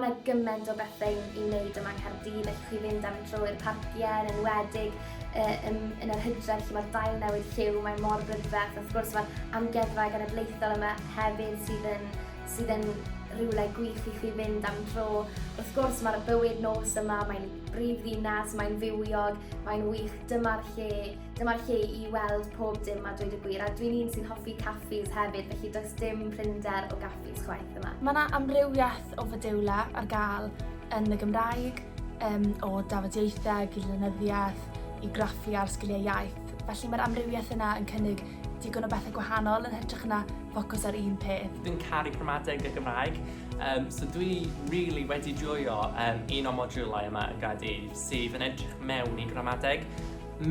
Mae yna gymaint o bethau i wneud yma yng Nghaerdydd, allwch chi fynd am dro i'r parciau, yn enwedig uh, yn, yn yr hydref lle mae'r dail newid lliw, mae mor brydferth. Wrth gwrs mae'r amgueddfa genedlaethol yma hefyd sydd yn, sydd yn rhywle gwych i chi fynd am dro. Wrth gwrs mae'r bywyd nos yma, mae'n brif ddinas, mae'n fywiog, mae'n wych. Dyma'r lle, dyma'r lle i weld pob dim a dweud y gwir. A dwi'n un sy'n hoffi caffis hefyd, felly does dim prinder o gaffis chwaith yma. Mae yna amrywiaeth o fodiwlau ar gael yn y Gymraeg, um, o dafodieitheg i lenyddiaeth, i graffu ar sgiliau iaith. Felly mae'r amrywiaeth yna yn cynnig digon o bethau gwahanol yn hytrach na ffocws ar un peth. Dwi'n caru gramadeg y Gymraeg, um, so dwi really wedi joio um, un o'r modiwlau yma yn Gaerdydd sydd yn edrych mewn i gramadeg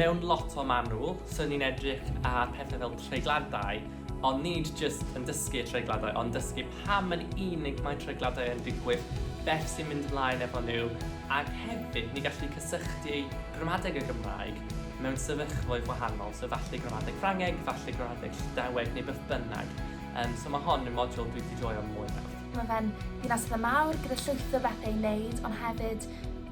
mewn lot o manwl, so ni'n edrych ar pethau fel treigladau, ond nid jyst yn dysgu treigladau, ond dysgu pam yn unig mae treigladau yn digwydd, beth sy'n mynd ymlaen efo nhw, ac hefyd ni gallu cysylltu gramadeg y Gymraeg mewn sefyllfaoedd wahanol, so falle gramadeg Ffrangeg, falle gramadeg Llydaweg neu beth bynnag. Um, so mae hon yn modiwl dwi wedi joio mwy nawr. Mae fe'n ddinas eitha mawr gyda llwyth o bethau i wneud, ond hefyd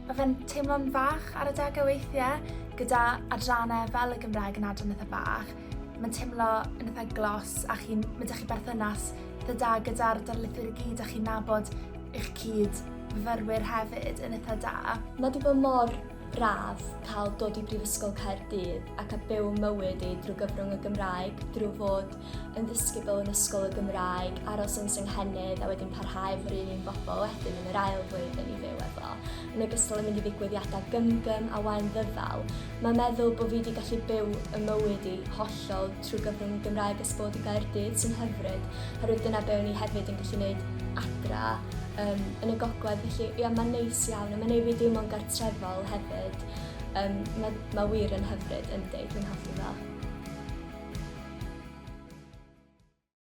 mae fe'n teimlo'n fach ar adegau weithiau, gyda adrannau fel y Gymraeg yn adran eitha bach. Mae'n teimlo yn eitha glos a chi'n, mae 'da chi berthynas eitha da gyda'r darlithwyr i gyd a chi'n nabod eich cyd fyfyrwyr hefyd yn eitha da. Mae 'di bod mor braf cael dod i Brifysgol Caerdydd ac a byw mywyd i drwy gyfrwng y Gymraeg, drwy fod yn ddisgybl yn Ysgol y Gymraeg, aros yn Senghennydd a wedyn parhau efo'r un un bobl wedyn yn yr ail flwyddyn i fyw efo, yn ogystal â mynd i ddigwyddiadau gymgym a Waun Ddyfal. Mae meddwl bod fi wedi gallu byw y mywyd i hollol trwy gyfrwng y Gymraeg ers bod i Gaerdydd sy'n hyfryd, oherwydd dyna be o'n i hefyd yn gallu gwneud adra um, yn y gogledd, felly ia, mae'n neis iawn a mae'n neud fi deimlo'n gartrefol hefyd. Um, mae, mae wir yn hyfryd, yndi, dwi'n hoffi fo.